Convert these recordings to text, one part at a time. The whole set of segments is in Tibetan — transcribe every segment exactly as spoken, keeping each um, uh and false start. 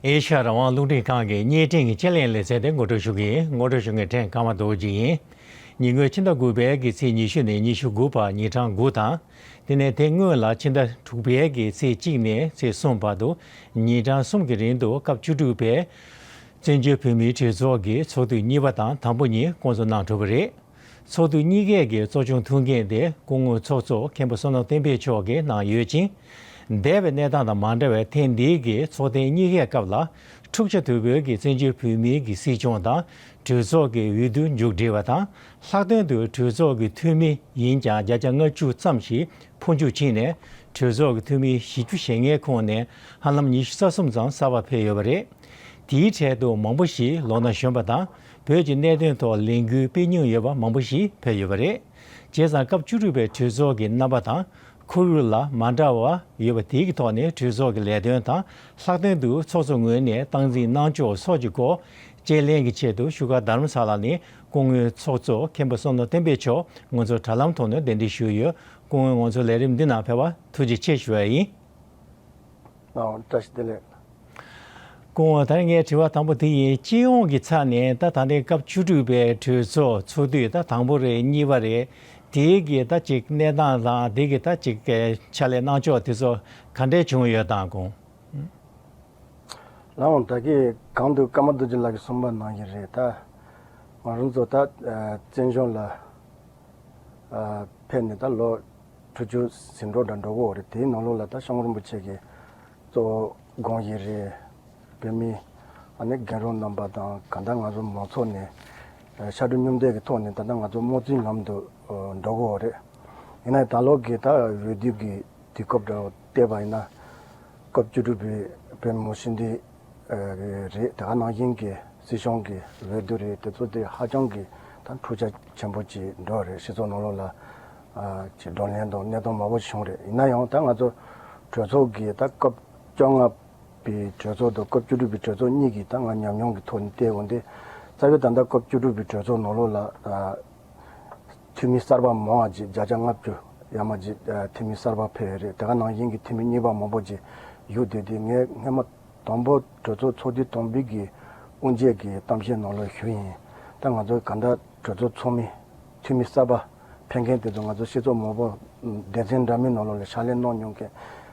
ཨེ་ཤ་ཡ་རང་དབང་རླུང་འཕྲིན་ཁང་གི་བརྙན་འཕྲིན་གྱི་དཔྱད་གླེང་ལེ་ཚན་དེ་ངོ་སྤྲོད་ཞུ་གི་ཡིན། ངོ་སྤྲོད་ཞུ་མཁན་ཕྲན་ཀརྨ་རྡོ་རྗེ་ཡིན། ཉིན་གུང་ཕྱི་ཟླ་དགུ་པའི་གི་ཚེས་ཉི་ཤུ་ནས་ཉི་ཤུ་དགུ་བར་ཉིན་གྲངས་དགུ་དང་། དེ་ནས་དེ་སྔོན་ལ་ཕྱི་ཟླ་དྲུག་པའི་གི་ཚེས་གཅིག་ནས་ཚེས་གསུམ་བར་དུ་ཉིན་གྲངས་གསུམ་གྱི་རིང་དུ་སྐབས་བཅུ་དྲུག་པའི་བཙན་བྱོལ་བོད་མིའི་གྲོས་ཚོགས་ཀྱི་ཚོགས་དུས་གཉིས་པ་དང་དང་པོ་གཉིས་བསྐོང་ཚོགས་གནང་གྲུབ་པ་རེད། ཚོགས་དུས་གཉིས་ཀའི་གི་གཙོ་སྐྱོང་ཐུགས་འགན་དེ་སྐུ་ངོ་ཚོགས་གཙོ་མཁན་པོ་བསོད་ནམས་བསྟན་འཕེལ་མཆོག་གིས་གནང་ཡོད་ཅིང་། འདས་པའི་གནས་སྟངས་དང་མ་འདྲ་བའི་ཐེངས་འདིའི་གི་ཚོགས་ཐེངས་གཉིས་ཀའི་སྐབས་ལ་འཁྲུག་ཆ་དོད་པོའི་གི་བཙན་བྱོལ་བོད་མིའི་གི་སྲིད་སྐྱོང་དང་གྲོས་ཚོགས་ཀྱི་འོས་བསྡུ་མཇུག་སྒྲིལ་བ་དང་། ལྷག་དོན་དུ་གྲོས་ཚོགས་ཀྱི་འཐུས་མི་ཡིན་ཀྱང་བརྒྱ་ཆ་ལྔ་བཅུ་ཙམ་ཞིག་འཕོ་འགྱུར་ཕྱིན་ནས་གྲོས་ཚོགས་ཀྱི་འཐུས་མི་བཞི་བཅུ་ཞེ་ལྔའི་ཁོངས་ནས་ཧ་ལམ་ཉི་ཤུ་རྩ་གསུམ་ཙམ་གསར་པ་ཕེབས་ཡོད་པ་རེད། དེའི་གྲས་དུ་མང་པོ་ཞིག་ལོ་ན་གཞོན་པ་དང་བོད་ཀྱི་གནད་དོན་ཐོག་ལས་འགུལ་སྤེལ་མྱོང་ཡོད་པ་མང་པོ་ཞིག་ཕེབས་ཡོད་པ་རེད། བྱས་ཙང་སྐབས་བཅུ་དྲུག་པའི་གྲོས་ཚོགས་ཀྱི་རྣམ་པ་དང་ཁོར་ཡུག་ལ་མ་འདྲ་བ་ཡོད་པ་དེའི་ཐོག་ནས་གྲོས་ཚོགས་ཀྱི་ལས་དོན་དང་། ལྷག་དོན་དུ་ཚོགས་གཙོ་ངོས་ནས་སྟངས་འཛིན་གནང་ཕྱོགས་སོགས་ཀྱི་སྐོར་དཔྱད་གླེང་གི་ཆེད་དུ་བཞུགས་སྒར་རྡ་རམ་ས་ལ་ནས་སྐུ་ངོ་ཚོགས་གཙོ་མཁན་པོ་བསོད་ནམས་བསྟན་འཕེལ་མཆོག་ང་ཚོ་དྲ་ལམ་ཐོག་ནས་གདན་འདྲེན་ཞུས་ཡོད། སྐུ་ངོ་ང་ཚོའི་ལས་རིམ་འདི་ནང་ཕེབས་པར་ཐུགས་རྗེ་ཆེ་ཞུ་བ་ཡིན། ཨོ། བཀྲ་ཤིས་བདེ་ལེགས། སྐུ་ངོ། ད་ངའི་དྲི་བ་དང་པོ་དེ་ཡིན། སྤྱི་ཡོངས་ཀྱི་ཆ་ནས་ད་ད་ལྟའི་སྐབས་བཅུ་དྲུག་པའི་གྲོས་ཚོགས་ཚོགས་དུས་ད་དང་པོ་རེད། གཉིས་པ་རེད། དེའི་གི་ད་ཅིག་གནས་སྟངས་དང་དེ་གི་ད་ཅིག་གི་ཕྱག་ལས་གནང་ཕྱོགས་དེ་ཚོ་ག་འདྲས་བྱུང་ཡོད་དམ། སྐུ་ངོ། ལགས་འོང་། ད་གིན་གོང་དུ་ཀརྨ་རྡོ་རྗེ་ལགས་ཀྱིས་གསུངས་པ་ནང་བཞིན་རེད། ད་ང་རང་ཚོ་ད་བཙན་བྱོལ་ལ་ཕེབས་ནས་ད་ལོ་དྲུག་ཅུ་ཟིན་འགྲོ་འདྲ་འགྲོ་གི་ཡོད་རེད། དེའི་ནང་ལོགས་ལ་ད་སྐྱབས་མགོན་རིན་པོ་ཆེ་གི་གཙོ་བོ་དགོངས་བཞེས་རེད། བོད་མི་ཨ་ནི་རྒན་རབས་རྣམ་པ་དང་གང་ལྟར་ང་ཚོ་མང་ཚོགས་ནས་ཕྱར་གྲུ་སྙོམས་འདེགས་ཀྱི་ཐོག་ནས་ད་ལྟ་ང་ཚོ་རྨོངས་ཚོད་ལམ་དུ་འགྲོ་གི་ཡོད་རེད། ཡིན་ནའི་ད་ལོ་གི་ད་འོས་བསྡུ་གི་དུས་སྐབས་འདྲ་བོ་བལྟས་པ་ཡིན་ན། སྐབས་བཅུ་དྲུག་པའི་བོད་མི་མང་སྤྱི་འཐུས་རེད། དེ་ག་ནང་བཞིན་གྱི་སྲིད་སྐྱོང་གི་འོས་བསྡུ་རེད། དེ་ཚོ་དེ་ཧ་ཅང་གི་ད་འཁྲུག་ཆ་ཆེན་པོ་ཅིག་འགྲོ་རེད། སྤྱི་ཚོགས་ནང་ལོགས་ལ་ཅིག་བགྲོ་གླེང་དང་གནས་སྟངས་མང་པོ་བྱུང་རེད། ཡིན་ན་ཡང་ད་ང་ཚོ་གྲོས་ཚོགས་ཀྱི་ད་སྐབས་བཅོ་ལྔ་པའི་གྲོས་ཚོགས་དང་སྐབས་བཅུ་དྲུག་པའི་གྲོས་ཚོགས་གཉིས་ཀྱི་ད་ང་ཉམས་མྱོང་གི་ཐོག་ནས་བལྟས་འོང་དུས། རྩ་བའི་ད་ལྟ་སྐབས་བཅུ་དྲུག་པའི་གྲོས་ཚོགས་ནང་ལོགས་ལ་འཐུས་མི་གསར་པ་མང་བ་ཅིག་བརྒྱ་ཆ་ལྔ་བཅུ་ཡར་མར་ཅིག་འཐུས་མི་གསར་པ་ཕེབས་ཡོད་རེད། དེ་ག་ནང་བཞིན་གྱི་འཐུས་མི་གཉིས་པ་མང་པོ་ཅིག་བཞུགས་བསྡད་དུས། ངས་སྔས་མ་དང་པོ་གྲོས་ཚོགས་ཚོགས་དུས་དང་པོའི་གི་དབུ་འབྱེད་ཀྱི་གཏམ་བཤད་ནང་ལ་ཞུས་ཡིན། ད་ང་ཚོ་ག་འདྲ་གྲོས་ཚོགས་ཚོགས་མི་འཐུས་མི་གསར་པ་ཕེབས་མཁན་དེ་ཚོ་ང་ཚོ་སྤྱི་ཚོགས་མང་པོ་སྡེ་ཚན་འདྲ་མིན་ནང་ལོགས་ལ་ཕྱག་ལས་གནང་མྱོང་མཁན་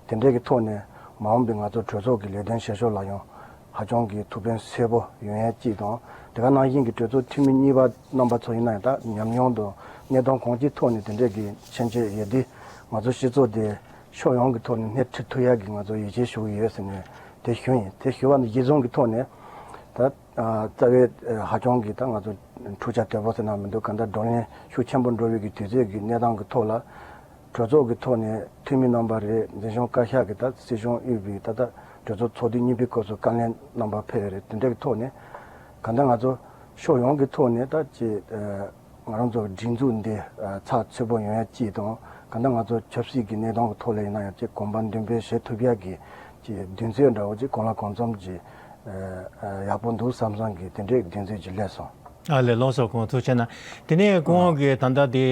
དེ་འདྲས་ཀྱི་ཐོག་ནས་མ་འོངས་པའི་ང་ཚོ་གྲོས་ཚོགས་ཀྱི་ལས་དོན་བྱེད་ཕྱོགས་ལ་ཡང་ཧ་ཅང་གི་ཐུགས་ཕན་གསལ་པོ་ཡོང་ཡ་གཅིག་དང་། དེ་ག་ནང་བཞིན་གྱི་གྲོས་ཚོགས་འཐུས་མི་གཉིས་པ་རྣམ་པ་ཚོ་ཡིན་ན་ཡང་ད་ཉམས་མྱོང་དང་གནས་སྟངས་གང་ཅིའི་ཐོག་ནས་དེ་འདྲས་ཀྱི་མཁྱེན་ཆེན་ཡོད་དུས། ང་ཚོ་སྤྱི་ཚོགས་དེ་ཕྱོགས་ཡོངས་ཀྱི་ཐོག་ནས་སྣེ་ཁྲིད་ཐུབ་ཡ་གི་ང་ཚོ་ཡིད་ཆེས་ཞུ་གི་ཡོད་ཟེར་ནས་དེ་ཞུས་ཡིན། དེ་ཞུ་བ་ནི་གཞི་བཟུང་གི་ཐོག་ནས་ད་རྩ་བའི་ཧ་ཅང་གི་ད་ང་ཚོ་འཁྲུག་ཆ་དོད་པོ་ཟེར་ན་མི་འདུག་ག་འདྲ་བགྲོ་གླེང་ཤུགས་ཆེན་པོ་འགྲོ་བའི་གི་དུས་ཚོད་ཀྱི་གནས་སྟངས་ཀྱི་ཐོག་ལ། གྲོས་ཚོགས་ཀྱི་ཐོག་ནས་འཐུས་མི་རྣམ་པ་རེད། འཛིན་སྐྱོང་བཀའ་ཤག་གི་ད་སྲིད་སྐྱོང་དབུས་པའི་ད་ལྟ་གྲོས་ཚོགས་ཚོགས་དུས་གཉིས་པའི་སྐབས་སུ་བཀའ་བློན་རྣམ་པ་ཕེབས་ཡོད་རེད། དེ་འདྲ་གི་ཐོག་ནས་ག་འདྲ་ང་ཚོ་ཕྱོགས་ཡོངས་ཀྱི་ཐོག་ནས་ད་ཅིག་ང་རང་ཚོ་སྒྲིག་འཛུགས་འདི་ཚགས་ཚུད་པོ་ཡོང་ཡ་གཅིག་དང་། ག་འདྲ་ང་ཚོ་ཆབ་སྲིད་ཀྱི་གནས་སྟངས་ཀྱི་ཐོག་ལ་ཡིན་ན་ཡང་ཅིག་གོམ་པ་མདུན་སྤོས་བྱེད་ཐུབ་ཡ་གི་ཅིག་མདུན་ཚོད་འདྲ་བོ་ཅིག་གང་ལ་གང་འཚམ་ཅིག་ཡག་པོ་འདུག་བསམ་བསམ་གི་དེ་འདྲའི་མདུན་ཚོད་ཅིག་སླེབས་སོང་། ཨ་ལས། ལགས་སོ། སྐུ་ངོ་ཐུགས་རྗེ་གནང་། དེ་ནས་སྐུ་ངོ་གིས་ད་ལྟ་དེ་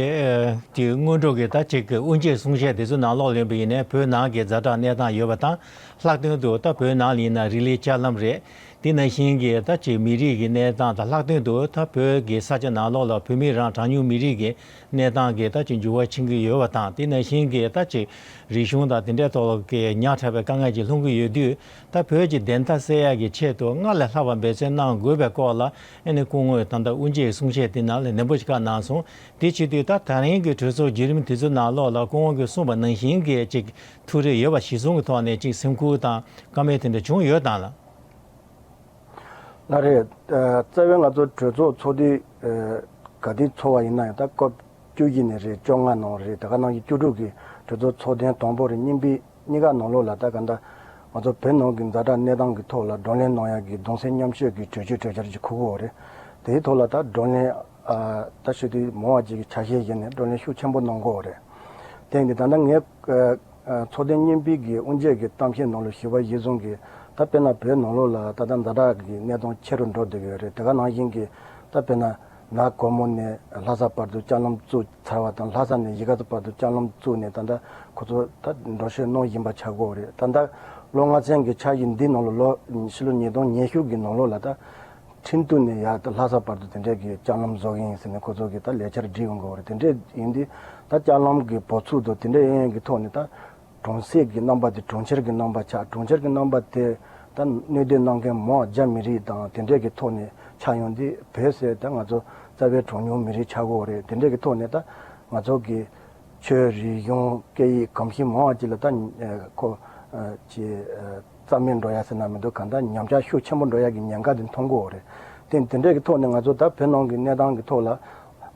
དེ་སྔོན་འགྲོ་གི་ད་ཅིག་གི་དབུ་འབྱེད་གསུང་བཤད་དེ་ཚོ་ནང་ལོགས་ལོན་པ་ཡིན་ན་བོད་ནང་གི་ཛ་དྲག་གནས་སྟངས་ཡོད་པ་དང་། ལྷག་དོན་དུ་ད་བོད་ནང་ལ་ཡིན་ན་རིག་ལས་ལྕགས་ལམ་རེད། དེ་ནང་བཞིན་གྱི་ད་ཅིག་མི་རིགས་ཀྱི་གནས་སྟངས་དང་། ལྷག་དོན་དུ་ད་བོད་ཀྱི་ས་ཆ་ནང་ལོགས་ལ་བོད་མི་རང་གྲངས་ཉུང་མི་རིགས་ཀྱི་གནས་སྟངས་ཀྱི་ད་ཅིག་འགྱུར་བ་ཕྱིན་གྱི་ཡོད་པ་དང་། དེ་ནང་བཞིན་གྱི་ད་ཅིག་རིག་གཞུང་དང་དེ་འདྲའི་ཐོག་གི་ཉག་ཕྲ་བའི་དཀའ་ངལ་ཅིག་ལྷུང་གི་ཡོད་དུས། ད་བོད་ཀྱི་བདེན་མཐའ་གསལ་ཡག་གི་ཆེད་དུ་སྔར་ལས་ལྷག་པ་འབད་བརྩོན་གནང་དགོས་པའི་སྐོར་ལ་ཨ་ནི་སྐུ་ངོས་ད་ལྟ་དབུ་འབྱེད་གསུང་བཤད་དེ་ནང་ལ་ནན་པོ་ཞིག་བཀའ་གནང་སོང་། དེ་བྱེད་དུས་ད་ད་རིང་གི་གྲོས་ཚོགས་བརྒྱུད་རིམ་དེ་ཚོའི་ནང་ལོགས་ལ་སྐུ་ངོ་གིས་གསུངས་པ་ནང་བཞིན་གྱི་ཅིག་ཐུགས་རེ་ཡོད་པ་གཞི་བཟུང་གི་ཐོག་ནས་ཅིག་སེམས་ཁུར་དང་བཀའ་མོལ་དེ་འདྲ་བྱུང་ཡོད་དམ་ལགས། ལགས་རེད། ཨ། རྩ་བའི་ང་ཚོ་གྲོས་ཚོགས་ཚོགས་དུས་ཨ་ག་དུས་ཚོགས་པ་ཡིན་ན་ཡང་ད་སྐབས་བཅུ་བཞི་ནས་རེད། བཅོ་ལྔ་ནང་རེད། དེ་ག་ནང་བཞིན་བཅུ་དྲུག་གི་གྲོས་ཚོགས་ཚོགས་ཐེངས་དང་པོ་རེད། གཉིས་པའི་གཉིས་ཀ་ནང་ལོགས་ལ་ད་ག་འདྲ་ང་ཚོ་བོད་ནང་གི་ཛ་དྲག་གནས་སྟངས་ཀྱི་ཐོག་ལ་བགྲོ་གླེང་གནང་ཡག་གི་གདུང་སེམས་མཉམ་སྐྱེད་ཀྱི་གྲོས་ཆོད་གྲོས་འཆར་ཅིག་ཁུར་གྱི་ཡོད་རེད། དེའི་ཐོག་ལ་ད་བགྲོ་གླེང་ཨ་ད་ཞུ་དུས་མང་བ་ཅིག་གིས་ཆ་ཤས་བཞག་ནས་བགྲོ་གླེང་ཤུགས་ཆེན་པོ་གནང་གི་ཡོད་རེད། དེ་ཡིན་དུས་ད་ལྟ་ངས་ཨ་ཚོགས་ཐེངས་གཉིས་པའི་གི་དབུ་འབྱེད་ཀྱི་གཏམ་བཤད་ནང་ལ་ཞུས་པ་གཞིར་བཟུང་གིས། ད་དཔེར་ན་བོད་ནང་ལོགས་ལ་ད་ལྟ་ཛ་དྲག་གི་གནས་སྟངས་ཆེ་རུ་འགྲོ་བསྡད་ཀྱི་ཡོད་རེད། དེ་ག་ནང་བཞིན་གྱི་ད་དཔེར་ན་ནག་གོར་མོ་ནས་ལྷ་ས་བར་དུ་ལྕགས་ལམ་བཙུགས་ཚར་བ་དང་། ལྷ་ས་ནས་གཞིས་ཀ་རྩེ་བར་དུ་ལྕགས་ལམ་བཙུགས་ནས་ད་ལྟ་ཁོ་ཚོ་ད་འགྲོ་སྐྱོད་གནང་བཞིན་པ་ཆགས་ཀྱི་ཡོད་རེད། ད་ལྟ་ ལོ་ལྔ་ཚན་གྱི་འཆར་གཞི་འདི་ནང་ལ་ལོ་ཕྱི་ལོ་ཉིས་སྟོང་ཉི་ཤུ་གི་ནང་ལོགས་ལ་ད་ཁྲིན་ཏུའུ་ནས་ཡར་ད་ལྷ་ས་བར་དུ་དེ་འདྲས་ཀྱི་ལྕགས་ལམ་བཟོ་གི་ཡིན་ཟེར་ནས་ཁོ་ཚོ་གིས་ད་ལས་འཆར་བསྒྲིགས་ཡོང་གི་ཡོད་རེད། དེ་འདྲས་ཡིན་དུས་ད་ལྕགས་ལམ་གྱི་འབབ་ཚུགས་དང་དེ་འདྲས་ཡིན་ཡིན་གྱི་ཐོག་ནས་ད་གྲོང་གསེབ་ཀྱི་རྣམ་པ་དེ་གྲོང་ཁྱེར་གྱི་རྣམ་པ་ཆགས། གྲོང་ཁྱེར་གྱི་རྣམ་པ་དེ་ད་གནོད་སྡུད་གནང་མཁན་མང་། རྒྱ་མི་རིགས་དང་དེ་འདྲས་ཀྱི་ཐོག་ནས་ཆགས་ཡོང་དུས་བོད་ཟེར་ད་ང་ཚོ་རྩ་བའི་གྲངས་ཉུང་མི་རིགས་ཆགས་ཀྱི་ཡོད་རེད། དེ་འདྲས་ཀྱི་ཐོག་ནས་ད་ང་ཚོ་གི་ཆོས་རིག་གཞུང་སྐད་ཡིག་གོམས་གཤིས་མང་བ་ཅིག་ལ་ད་ཨ་ཁོ་ཨ་ཅི་ཨ་རྩ་མེད་འགྲོ་ཡ་ཟེར་ན་མི་འདུག་གང་ལྟར་ཉམས་ཆག་ཤུགས་ཆེན་པོ་འགྲོ་ཡ་གི་ཉེན་ཁ་དེ་མཐོང་གི་ཡོད་རེད། དེ་དེ་འདྲས་ཀྱི་ཐོག་ནས་ང་ཚོ་ད་བོད་ནང་གི་གནས་སྟངས་ཀྱི་ཐོག་ལ་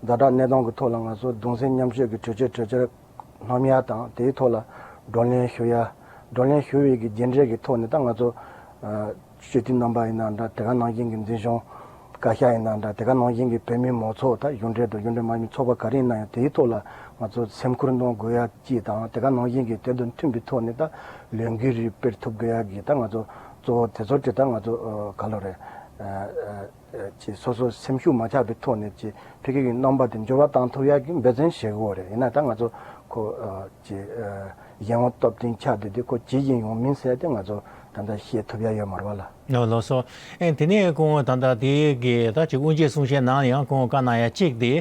ཛ་དྲག་གནས་སྟངས་ཀྱི་ཐོག་ལ་ང་ཚོ་གདུང་སེམས་མཉམ་སྐྱེད་ཀྱི་གྲོས་ཆོད་གྲོས་འཆར་གནང་ཡ་དང་དེའི་ཐོག་ལ་བགྲོ་གླེང་ཞུ་ཡ། བགྲོ་གླེང་ཞུ་བའི་གི་རྗེས་འབྲས་ཀྱི་ཐོག་ནས་ད་ང་ཚོ་ཨ་སྤྱི་འཐུས་རྣམ་པ་ཡིན་ན་འདྲ། དེ་ག་ནང་བཞིན་གྱི་འཛིན་སྐྱོང་བཀའ་ཤག་ཡིན་ན་འདྲ། དེ་ག་ནང་བཞིན་གྱི་བོད་མིའི་མང་ཚོགས་ད་གཞུང་འབྲེལ་དང་གཞུང་འབྲེལ་མ་ཡིན་པའི་ཚོགས་པ་ག་རེ་ཡིན་ན་ཡང་དེའི་ཐོག་ལ་ང་ཚོ་སེམས་ཁུར་གནང་དགོས་ཡ་གཅིག་དང་། དེ་ག་ནང་བཞིན་གྱི་དེ་དང་མཐུན་པའི་ཐོག་ནས་ད་ལས་འགུལ་རེ་སྤེལ་ཐུབ་དགོས་ཡ་གི་ད་ང་ཚོ་གཙོ་བོ་དེ་ཚོ་དེ་ད་ང་ཚོ་ཨ་ག་ལོ་རེད། ཨ་ཨ་ཅེས་སོ་སོ་སེམས་ཤུགས་མ་ཆག་པའི་ཐོག་ནས་ཅེས་ཕ་གི་གི་རྣམ་པ་དེ་འགྱུར་བ་བཏང་ཐུབ་ཡག་གི་འབད་བརྩོན་བྱེད་དགོས་རེད། ཡིན་ན་ད་ང་ཚོ་ཁོ་ཨ་ཅེས་ཨ་གཞན་དབང་སྟོབས་ལྡན་ཆགས་བསྡད་དེ་ཁོ་ཇི་བཞིན་ཡོང་མིན་ཟེར་ཏེ་ང་ཚོ་ད་ལྟ་བཤད་ཐུབ་ཡག་ཡོད་མ་རེད་པ་ལགས། ལགས་ལགས་སོ། ཨེ་དེ་ནས་ཁོང་ད་ལྟ་དེ་གི་ད་ཅིག་དབུ་འབྱེད་གསུང་བཤད་ནང་ཡང་ཁོང་བཀའ་གནང་ཡག་གཅིག་དེ་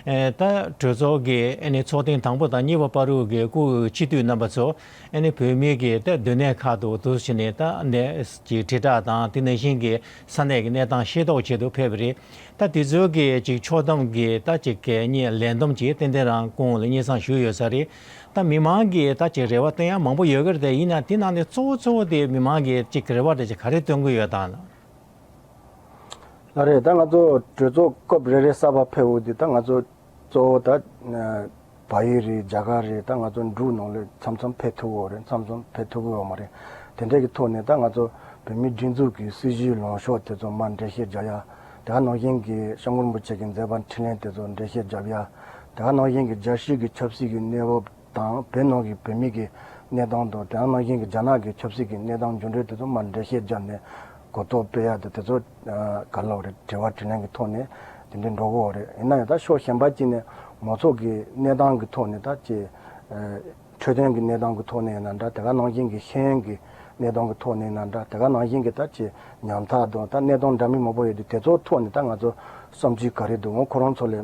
ཨེ་ད་གྲོས་ཚོགས་ཀྱི་ཨེ་ནི་ཚོགས་ཐེངས་དང་པོ་དང་གཉིས་པ་བར་དུ་གི་སྐུ་སྤྱི་འཐུས་རྣམ་པ་ཚོ་ཨེ་ནི་བོད་མི་གི་ད་སྡོད་གནས་ཁག་ཏུ་འདུག་བྱས་ནས་ད་ནས་ཀྱི་དྲིལ་བསྒྲགས་དང་དེ་ནང་བཞིན་གྱི་ས་གནས་ཀྱི་གནས་སྟངས་ཤེས་རྟོགས་ཆེད་དུ་ཕེབས་པ་རེད། ད་དེ་ཚོའི་གི་ཅིག་ཕྱོགས་བསྡོམས་ཀྱི་ད་ཅིག་གི་གཉིས་ལས་བསྡོམས་ཀྱིས་ཏན་ཏན་རང་ཁོང་ལ་སྙན་སེང་ཞུས་ཡོད་ས་རེད། ད་མི་མང་གིས་ད་ཅིག་རེ་བ་བཏོན་ཡ་མང་པོ་ཡོད་ཀྱི་རེད་དེ། ཡིན་ན་དེ་ནང་ནས་གཙོ་བོ་གཙོ་བོ་དེ་མི་མང་གིས་ཅིག་རེ་བ་འདྲ་ཅིག་ག་རེ་བཏོན་གྱི་ཡོད་དང་། ལགས་རེད། ད་ང་ཚོ་གྲོས་ཚོགས་སྐབས་རེ་རེ་གསར་པ་ཕེབས་འོང་དུས་ད་ང་ཚོ་གཙོ་བོ་ད་ཨ་བལ་ཡུལ་རེད། རྒྱ་གར་རེད། ད་ང་ཚོ་འབྲུག་ནང་ལ་མཚམས་མཚམས་ཕེབས་ཐུབ་ཀྱི་ཡོད་རེད། མཚམས་མཚམས་ཕེབས་ཐུབ་ཀྱི་ཡོད་མ་རེད། དེ་འདྲའི་གི་ཐོག་ནས་ད་ང་ཚོ་བོད་མིའི་སྒྲིག་འཛུགས་ཀྱི་སྲིད་བྱུས་ལངས་ཕྱོགས་དེ་ཚོ་མར་འགྲེལ་བཤད་རྒྱག་ཡ། དེ་ག་ནང་བཞིན་གྱི་སྐྱབས་མགོན་རིན་པོ་ཆེ་གི་མཛད་པ་འཕྲིན་ལས་དེ་ཚོ་འགྲེལ་བཤད་རྒྱབ་ཡ། དེ་ག་ནང་བཞིན་གྱི་རྒྱལ་སྤྱིའི་གི་ཆབ་སྲིད་ཀྱི་གནས་བབ་དང་བོད་ནང་གི་བོད་མི་གི་གནས་སྟངས་དང་། དེ་ག་ནང་བཞིན་གྱི་རྒྱ་ནག་གི་ཆབ་སྲིད་ཀྱི་གནས་སྟངས་མཇུག་འབྲས་དེ་ཚོ་མར་འགྲེལ་བཤད་བརྒྱབ་ནས་གོ་རྟོགས་སྤེལ་ཡ་དེ་དེ་ཚོ་ཨ་ག་ལབ་རེད། དྲི་བ་དྲིས་ལན་གྱི་ཐོག་ནས་དེ་འདྲའི་འགྲོ་གི་ཡོད་རེད། ཡིན་ན་ཡང་ད་ཕྱོགས་གཞན་པ་གཅིག་ནས་མང་ཚོགས་ཀྱི་གནས་སྟངས་ཀྱི་ཐོག་ནས་ད་ཅིག་ཨ་འཕྲོད་བསྟེན་གྱི་གནས་སྟངས་ཀྱི་ཐོག་ནས་ཡིན་ན་འདྲ། དེ་ག་ནང་བཞིན་གྱི་ཤེས་ཡོན་གྱི་གནས་སྟངས་ཀྱི་ཐོག་ནས་ཡིན་ན་འདྲ། དེ་ག་ནང་བཞིན་གྱི་ད་ཅིག་ཉམ་ཐག་དང་ད་གནས་སྟངས་འདྲ་མིན་མང་པོ་ཡོད་དུས་དེ་ཚོའི་ཐོག་ནས་ད་ང་ཚོ་བསམ་ཚུལ་ག་རེ་འདུག་འོ་ཁོ་རང་ཚོ་ལས་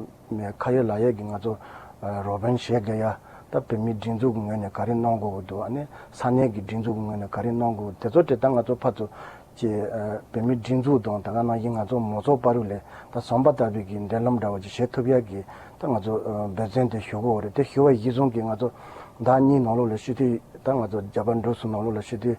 ཁ་ཡོད་ལག་ཡོད་ཀྱི་ང་ཚོ་ཨ་རོགས་ཕན་བྱེད་དགོས་ཡ། ད་བོད་མིའི་སྒྲིག་འཛུགས་ཀྱི་ངོས་ནས་ག་རེ་གནང་དགོས་ཀྱི་འདུག་ཨ་ནི་ས་གནས་ཀྱི་སྒྲིག་འཛུགས་ཀྱི་ངོས་ནས་ག་རེ་གནང་དགོས་ཀྱི་འདུག་དེ་ཚོ་དེ་ད་ང་ཚོ་ཕར་ཚུར་ཅེས་ཨ་བོད་མིའི་སྒྲིག་འཛུགས་དང་དེ་ག་ནང་བཞིན་ང་ཚོ་མང་ཚོགས་བར་དུ་ལས་ད་ཟམ་པ་ལྟ་བུའི་གི་འབྲེལ་ལམ་འདྲ་བ་ཅིག་བྱེད་ཐུབ་ཡ་གི་ད་ང་ཚོ་ཨ་འབད་བརྩོན་དེ་ཞུ་གི་ཡོད་རེད། དེ་ཞུ་བ་གཞིར་བཟུང་གི་ང་ཚོ་ཟླ་གཉིས་ནང་ལོགས་ལ་སྤྱི་འཐུས་ད་ང་ཚོ་རྒྱ་བལ་འབྲུག་གསུམ་ནང་ལོགས་ལ་སྤྱི་འཐུས་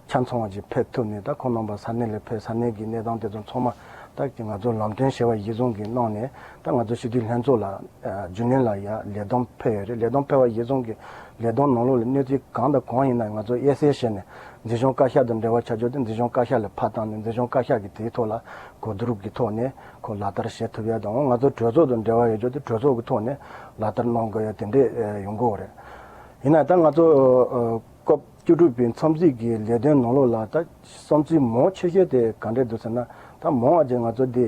ཆ་ཚང་བ་ཅིག་ཕེབས་ཐུབ་ནས། ད་ཁོང་རྣམ་པ་ས་གནས་ལ་ཕེབས། ས་གནས་ཀྱི་གནས་སྟངས་དེ་ཚོ་ཚང་མ་ད་ང་ཚོ་ལམ་སྟོན་བྱས་པ་གཞིར་བཟུང་གི་གནང་ནས། ད་ང་ཚོ་སྤྱི་འཐུས་ལྷན་ཚོགས་ལ་ཨ་རྒྱུན་ལས་ལ་ཡ་ལས་བསྡོམས་ཕེབས་ཡོད་རེད། ལས་བསྡོམས་ཕེབས་པ་གཞིར་བཟུང་གི་ལས་བསྡོམས་ནང་ལོགས་ལ་གནས་ཚུལ་གང་དང་གང་ཡིན་ན་ང་ཚོ་དབྱེ་གསལ་བྱས་ནས་འཛིན་སྐྱོང་བཀའ་ཤག་དང་འབྲེལ་བ་ཆགས་ཆོག་དེ་འཛིན་སྐྱོང་བཀའ་ཤག་ལ་ཕར་བཏང་ནས། འཛིན་སྐྱོང་བཀའ་ཤག་གིས་དེའི་ཐོག་ལ་གོ་བསྡུར་གྱི་ཐོག་ནས་ཁོ་ལག་བསྟར་བྱེད་ཐུབ་ཡ་དང་། ང་ཚོ་གྲོས་ཚོགས་དང་འབྲེལ་བ་ཡོད་ཆོག་དེ་གྲོས་ཚོགས་ཀྱི་ཐོག་ནས་ལག་བསྟར་གནང་དགོས་ཡ་དེ་འདྲས་ཡོང་གི་ཡོད་རེད། ཡིན་ན་ད་ང་ཚོ་ཨ་སྐབས་བཅུ་དྲུག་པའི་འཚམས་གཟིགས་ཀྱི་ལས་དོན་ནང་ལོགས་ལ་ད་བསམ་ཚུལ་མང་ཆེ་ཤོས་དེ་ག་འདྲས་འདུག་ཟེར་ན། ད་མང་བ་ཅིག་ང་ཚོ་འདི་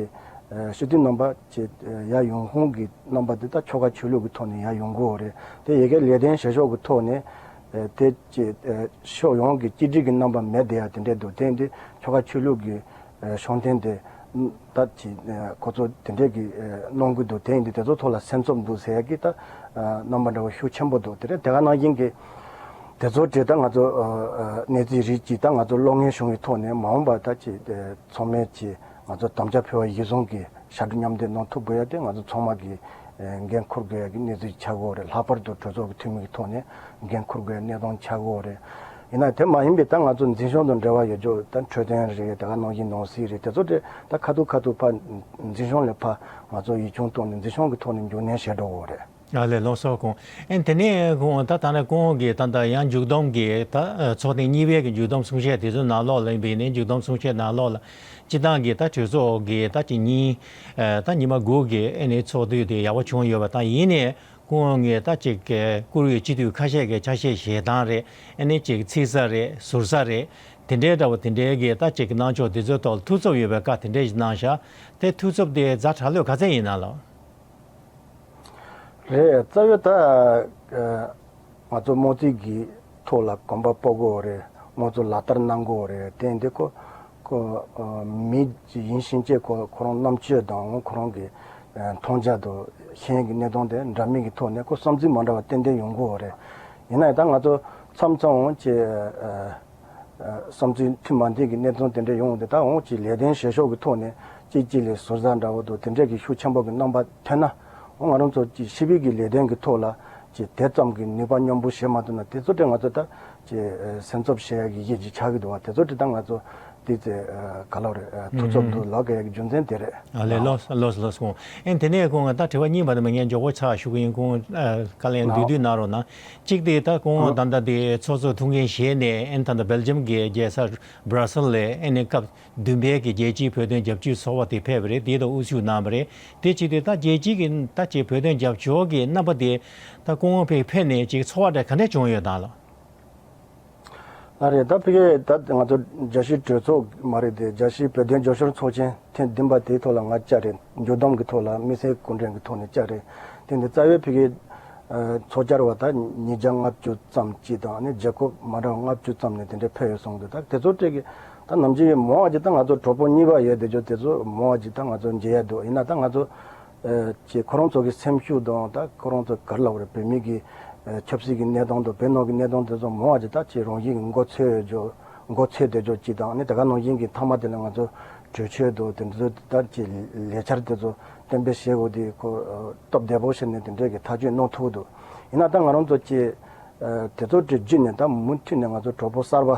ཨ་སྤྱི་འཐུས་རྣམ་པ་ཅིག་ཨ་ཡར་ཡོང་ཁུངས་ཀྱི་རྣམ་པ་དེ་ད་ཆོལ་ཁ་ཆོས་ལུགས་ཀྱི་ཐོག་ནས་ཡར་ཡོང་གི་ཡོད་རེད། དེ་ཡ་གི་ལས་དོན་བྱེད་ཕྱོགས་ཀྱི་ཐོག་ནས་ཨ་དེ་ཅིག་ཨ་ཕྱོགས་ཡོངས་ཀྱི་གཅིག་སྒྲིལ་གྱི་རྣམ་པ་མེད་བསྡད་ཡ་དེ་འདྲས་འདུག་དེ་འདི་ཆོལ་ཁ་ཆོས་ལུགས་ཀྱི་ཨ་ཤུགས་ལྡན་དེ་ད་ཅིག་ཨ་ཁོ་ཚོ་དེ་འདྲས་ཀྱི་ཨ་གནང་གི་འདུག་དེ་ཡིན་དུས་དེ་ཚོ་ཐོག་ལ་སེམས་འཚབ་འདུག་ཟེར་ཡ་གི་ད་ཨ་རྣམ་པ་འདྲ་བོ་ཤུགས་ཆེན་པོ་འདུག་དེ་རེད། དེ་ག་ནང་བཞིན་གྱི་དེ་ཚོ་བྲིས་ད་ང་ཚོ་ཨ་ཨ་གནས་ཚུལ་རིགས་ཀྱི་ད་ང་ཚོ་གློག་བརྙན་བྱུང་བའི་ཐོག་ནས་མ་འོངས་པ་ད་ཅིག་ཨ་ཚང་མས་ཅིག་ང་ཚོ་དམ་བཅའ་ཕེབས་པ་གཞིར་བཟུང་གི་ཕྱར་གྲུ་མཉམ་འདེགས་གནང་ཐུབ་དགོས་ཡ་དེ་ང་ཚོ་ཚང་མ་གི་ཨ་འགན་འཁུར་དགོས་ཡ་གི་གནས་ཚུལ་ཆགས་ཀྱི་ཡོད་རེད། ལྷག་པར་དུ་གྲོས་ཚོགས་ཀྱི་འཐུས་མི་གི་ཐོག་ནས་འགན་འཁུར་དགོས་ཡ་གནས་སྟངས་ཆགས་ཀྱི་ཡོད་རེད། ཡིན་ན་དེ་མ་ཡིན་པའི་ད་ང་ཚོ་འཛིན་སྐྱོང་དང་འབྲེལ་བ་ཡོད་ཆོག་ད་འཕྲོད་བསྟེན་རེད། དེ་ག་ནང་བཞིན་ནང་སྲིད་རེད། དེ་ཚོ་དེ་ད་ཁ་ཐུག་ཁ་ཐུག་ཕར་འཛིན་སྐྱོང་ལ་ཕར་ང་ཚོ་ཡིག་ཆུང་བཏང་ནས་འཛིན་སྐྱོང་གི་ཐོག་ནས་མགྱོགས་ནན་བྱེད་འགྲོ་གི་ཡོད་རེད། ཨ་ལས་ལགས་སོ། ཁོང་ཨེ་དེ་ནས་ཁོང་ད་ད་ནས་ཁོང་གིས་ད་ད་ཡང་མཇུག་བསྡོམས་ཀྱི་ད་ཚོགས་ཐེངས་གཉིས་པའི་གི་མཇུག་བསྡོམས་གསུང་བཤད་དེ་ཚོའི་ནང་ལོགས་ལ་ཡིན་པ་ཡིན་ནའི་མཇུག་བསྡོམས་གསུང་བཤད་ནང་ལོགས་ལ་སྤྱི་བཏང་གི་ད་གྲོས་ཚོགས་ཀྱི་ད་ཅིག་ཉིན་ད་ཉི་མ་དགུ་གི་ཨེ་ནས་ཚོགས་དུས་དེ་ཡག་པོ་བྱུང་ཡོད་པ་དང་། ཡིན་ནའི་ཁོང་ངས་ད་ཅིག་གི་བཀུར་འོས་སྤྱི་འཐུས་ཁ་ཤས་ཀྱི་ཆ་ཤས་བཞེས་སྟངས་རེད། ཨེ་ནས་ཅིག་ཚིག་ས་རེད། ཟུར་ས་རེད། དེ་འདྲའི་འདྲ་བོ་དེ་འདྲའི་གི་ད་ཅིག་གི་གནང་ཕྱོགས་དེ་ཚོའི་ཐོག་ལ་ཐུགས་འཚབ་ཡོད་པའི་བཀའ་དེ་འདྲའི་ཞིག་གནང་ཤག་དེ་ཐུགས་འཚབ་དེ་ཛ་དྲག་ལོས་ག་ཚད་ཡིན་ན་ལགས། རེད། རྩ་བའི་ད་ཨ་ང་ཚོ་དམངས་གཙོའི་གི་ཐོག་ལ་གོམ་པ་སྤོ་དགོས་རེད། ང་ཚོ་ལག་བསྟར་གནང་དགོས་རེད། དེ་འདི་ཁོ་ཁོ་མི་ཡིན་ཕྱིན་ཆད་ཁོ་ཁོ་རང་རྣམ་དཔྱོད་དང་ཁོ་རང་གི་མཐོང་རྒྱ་དང་ཤེས་ཡོན་གྱི་གནས་སྟངས་དེ་འདྲ་མིན་གྱི་ཐོག་ནས་ཁོ་བསམ་ཚུལ་མ་འདྲ་བ་ཏན་ཏན་ཡོང་དགོས་རེད། ཡིན་ན་ཡང་ད་ང་ཚོ་མཚམས་མཚམས་འོང་ཅེས། བསམ་ཚུལ་མཐུན་མ་མཐུན་གྱི་གནས་ཚུལ་དེ་འདྲ་ཡོང་དེ་ད་འོང་ཅིག་ལས་དོན་བྱེད་ཕྱོགས་ཀྱི་ཐོག་ནས་གཅིག་གཅིག་ལ་ཟུར་ཟ་འདྲ་བོ་དང་དེ་འདྲ་གི་ཤུགས་ཆེན་པོ་གི་རྣམ་པ་ཐོན་ན། འོང་ང་རང་ཚོ་ཅིག་ཞི་བའི་གི་ལས་དོན་གྱི་ཐོག་ལ་ཅིག་དེ་ཙམ་གྱི་ནུས་པ་མཉམ་སྤུངས་བྱེད་མ་ཐུབ་ན་དེ་ཚོ་དེ་ང་ཚོ་ད་ཅིག་སེམས་འཚབ་བྱེད་ཡ་གི་གཞི་ཅིག་ཆགས་ཀྱི་འདུག་བ། དེ་ཚོ་དེ་ད་ང་ཚོ་དེ་ཚེ་ག་ལོ་རེད། ཐུགས་འཚབ་འདུག་ལབ་དགོས་ཡ་གི་རྒྱུ་མཚན་དེ་རེད། ཨ་ལས། ལགས་ལགས་ལགས་སོ། ཨེ་དེ་ནས་ཁོང་ད་དྲི་བ་གཉིས་པ་དེ་མ་ངས་མགྱོགས་པོ་ཚར་ཞུ་གི་ཡིན། ཁོང་བཀའ་ལན་བསྡུས་བསྡུས་གནང་རོགས་གནང་། གཅིག་དེ་ད་ཁོང་ད་ལྟ་དེ་ཚོགས་གཙོ་ཐུགས་འགན་བཞེས་ནས་ཨེ་ད་ལྟ་སྦེལ་ཇམ་གྱི་རྒྱལ་ས་སྦྲ་སེལ་ལ་ཨེ་ནས་སྐབས་བདུན་པའི་གི་རྒྱལ་སྤྱིའི་བོད་དོན་རྒྱབ་སྐྱོར་ཚོགས་པ་དེ་ཕེབས་པ་རེད། དེ་དང་དབུ་བཞུགས་གནང་བ་རེད། དེ་གཅིག་དེ་ད་རྒྱལ་སྤྱི་གི་ད་ཅིག་བོད་དོན་རྒྱབ་སྐྱོར་གྱི་རྣམ་པ་དེ་ད་ཁོང་ཕེབས་ཕེབས་ནས་ཅིག་ཚོར་བ་འདྲ་ག་འདྲ་བྱུང་ཡོད་དང་ལགས། ལགས་རེད། ད་ཕ་གི་ད་ང་ཚོ་རྒྱལ་སྤྱིའི་གྲོས་ཚོགས་མ་རེད་དེ་རྒྱལ་སྤྱིའི་བོད་དོན་རྒྱབ་སྐྱོར་ཚོགས་ཆེན་ཐེངས་བདུན་པ་དེའི་ཐོག་ལ་ང་བཅར་རེད། མཇུག་བསྡོམས་ཀྱི་ཐོག་ལ་དམིགས་བསལ་གོ་སྒྲིག་གི་ཐོག་ནས་བཅར་རེད། དེ་འདི་རྩ་བའི་ཕ་གི་ཚོགས་བཅར་བ་ད་ཉིས་བརྒྱ་ལྔ་བཅུ་ཙམ་ཅིག་དང་ནི་རྒྱལ་ཁབ་མ་འདྲ་བ་ལྔ་བཅུ་ཙམ་ནས་དེ་འདྲའི་ཕེབས་ཡོད་སོང་འདུག་ད་དེ་ཚོ་སྤྲད་གི་ད་ནམ་རྒྱུན་མང་བ་ཅིག་ད་ང་ཚོ་གྲོགས་པོ་གཉིས་པ་ཡོད་དེ་ཚོ་དེ་ཚོ་མང་བ་ཅིག་ད་ང་ཚོ་མཇལ་ཡ་འདུག་ཡིན་ན་ད་ང་ཚོ། ཨ་ཅེ་ཁོ་རང་ཚོ་གི་སེམས་ཤུགས་དང་ད་ཁོ་རང་ཚོ་ག་རེ་ལབ་དགོས་རེད། བོད་མི་གི་ཨ་ཆབ་སྲིད་ཀྱི་གནས་སྟངས་དང་བོད་ནང་གི་གནས་སྟངས་དེ་ཚོ་མང་བ་ཅིག་ད་ཅེ་རང་བཞིན་གྱི་མགོ་ཚོས་ཡོད་ཅོ་མགོ་ཚོས་བསྡད་ཅོ་ཅིག་དང་ནི་དེ་ག་ནང་བཞིན་གྱི་མཐའ་མ་དེ་ལ་ང་ཚོ་གྲོས་ཆོད་དང་དེ་ཚོ་ད་ཅེ་ལས་འཆར་དེ་ཚོ་གཏན་འབེབས་བྱེད་དགོས་དེ་ཁོ་སྟོབས་བདེ་པོ་བྱས་ནས་དེ་འདྲས་ཀྱི་ཐག་གཅོད་གནང་ཐུབ་འདུག་ཡིན་ན་ད་ང་རང་ཚོ་ཅེ་ཨ་དེ་ཚོ་དེ་བརྒྱུད་ནས་ད་མུ་མཐུད་ནས་ང་ཚོ་གྲོགས་པོ་གསར་པ།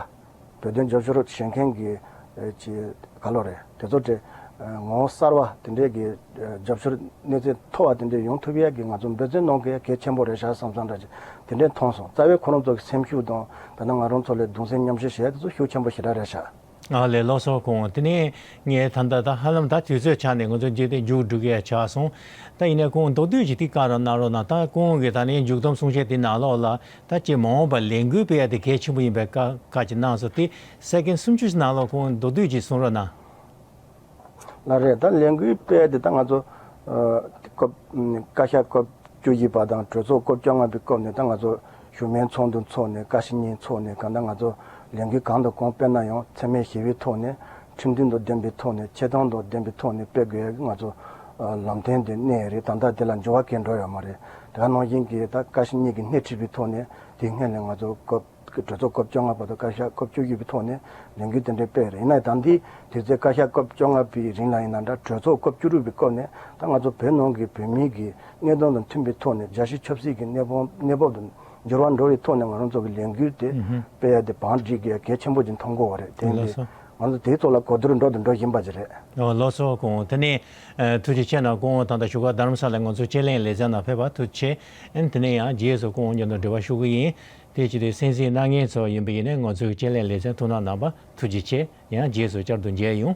བོད་དོན་རྒྱབ་སྐྱོར་བྱེད་མཁན་གྱི་ཨ་ཅིག་ག་ལོ་རེད། དེ་ཚོ་དེ་ཨ་ངོ་བོ་གསར་བ་དེ་འདྲས་ཀྱི་ཨ་རྒྱབ་སྐྱོར་གནས་ཚད་མཐོ་བ་དེ་འདྲས་ཡོང་ཐུབ་ཡས་ཀྱི་ང་ཚོ་འབད་བརྩོན་གནང་གི་ཡ་གལ་ཆེན་པོ་རེད་ཤག་བསམ་བསམ་འདྲ་ཅིག་དེ་འདྲས་མཐོང་སོང་། རྩ་བའི་ཁོ་རང་ཚོ་གི་སེམས་ཤུགས་དང་ད་ནང་ང་རང་ཚོ་ལས་གདུང་སེམས་མཉམ་སྐྱེད་བྱེད་ཡས་དེ་ཚོ་ཤུགས་ཆེན་པོ་ཞེ་དྲག་རེད་ཤག་ཨ་ལས། ལགས་སོ། ཁོང་དེ་ནས་ངས་ད་ལྟ་ད་ཧ་ལམ་ད་དུས་ཚོད་ཆགས་ནས་ང་ཚོ་འཇིག་རྟེན་མཇུག་སྒྲིལ་གི་ཡ་ཆགས་སོང་། ད་ཡིན་ནའི་ཁོང་མདོར་བསྡུས་ཅིག་ཏིག་བཀའ་རང་གནང་རོགས་གནང་། ད་ཁོང་གི་ད་ནི་མཇུག་བསྡོམས་གསུང་བཤད་དེ་ནང་ལོགས་ལ། ད་ཅེ་མ་འོངས་པར་ལས་འགུལ་སྤེལ་ཡ་དེ་གལ་ཆེན་པོ་ཡིན་པའི་བཀའ་བཀའ་ཅིག་གནང་སོང་། དེ་སེ་ཀེན་སུམ་ཅུ་ཞིག་ནང་ལོགས་ཁོང་མདོར་བསྡུས་ཅིག་གསུང་རོགས་གནང་། ལགས་རེད། ད་ལས་འགུལ་སྤེལ་ཡ་དེ་ད་ང་ཚོ་ཨ་སྐབས་བཀའ་ཤག་སྐབས་བཅུ་བཞི་པ་དང་གྲོས་ཚོགས་སྐབས་བཅོ་ལྔ་པའི་སྐབས་ནས་ད་ང་ཚོ་བཞུགས་མོལ་ཚོགས་འདུ་འཚོགས་ནས་བཀའ་ཤག་གཉིས་འཚོགས་ནས་གང་ལྟར་ང་ཚོ་ལས་འགུལ་གང་དང་གང་སྤེལ་ན་ཡང་འཚེ་མེད་ཞི་བའི་ཐོག་ནས་ཁྲིམས་མཐུན་དང་ལྡན་པའི་ཐོག་ནས་ཆེ་མཐོང་དང་ལྡན་པའི་ཐོག་ནས་སྤེལ་དགོས་ཡ་གི་ང་ཚོ་ཨ་ལམ་སྟོན་དེ་གནས་ཡོད་རེད། ད་ལྟ་དེ་ལ་འགྱུར་བ་གང་ཡང་འགྲོ་ཡོད་མ་རེད། དེ་ག་ནང་བཞིན་གྱི་ད་བཀའ་ཤག་གཉིས་ཀྱིས་སྣེ་ཁྲིད་པའི་ཐོག་ནས་དེ་སྔོན་ལ་ང་ཚོ་སྐབས་གྲོས་ཚོགས་སྐབས་བཅོ་ལྔ་བར་དུ་བཀའ་ཤག་སྐབས་བཅུ་བཞི་པའི་ཐོག་ནས་ལས་འགུལ་དེ་འདྲ་སྤེལ་རེད། ཡིན་ན་ད་ལྟའི་དུས་ཚོད་བཀའ་ཤག་སྐབས་བཅོ་ལྔ་པའི་རིང་ལ་ཡིན་ན་འདྲ་གྲོས་ཚོགས་སྐབས་བཅུ་དྲུག་པའི་སྐབས་ནས་ད་ང་ཚོ་བོད་ནང་གི་བོད་མིའི་གི་གནད་དོན་དང་མཐུན་པའི་ཐོག་ནས་རྒྱལ་སྤྱིའི་ཆབ་སྲིད་ཀྱི་གནས་བབ་གནས་བབ་དང་འགྱུར་བ་འགྲོ་བའི་ཐོག་ནས་ང་རང་ཚོ་གི་ལས་འགུལ་དེ་ཨུ་ཧུམ། སྤེལ་ཡ་དེ་བང་སྒྲིག་གི་གལ་ཆེན་པོ་ཅིག་མཐོང་གི་ཡོད་རེད། དེ་ལགས་འདི་སོ། ང་ཚོ་དེའི་ཐོག་ལ་གོ་བསྡུར་འགྲོ་དང་འགྲོ་བཞིན་པ་ཅིག་རེད། ཨོ་ལགས་སོ། ཁོང་དེ་ནས་ཨ་ཐུགས་རྗེ་ཆེ་གནང་། ཁོང་ད་ལྟ་བཞུགས་སྒར་རྡ་རམ་ས་ལ་ང་ཚོ་སྤྱི་ལྷན་ལེ་ཚན་ནང་ཕེབས་པ་ཐུགས་རྗེ་ཆེ། ཨ་ནི་དེ་ནས་ཡང་རྗེས་སུ་ཁོང་མཉམ་དུ་འབྲེལ་བ་ཞུ་གི་ཡིན། དེ་ཅི་སྟེ་གསན་གཟིགས་གནང་མཁན་ཚོ་ཡིན་པ་ཡིན་ན་ང་ཚོའི་སྤྱི་ལྷན་ལེ་ཚན་ཐུགས་སྣང་གནང་བ་ཐུགས་རྗེ་ཆེ། ཡང་རྗེས་སུ་བསྐྱར་དུ་མཇལ་ཡོང་།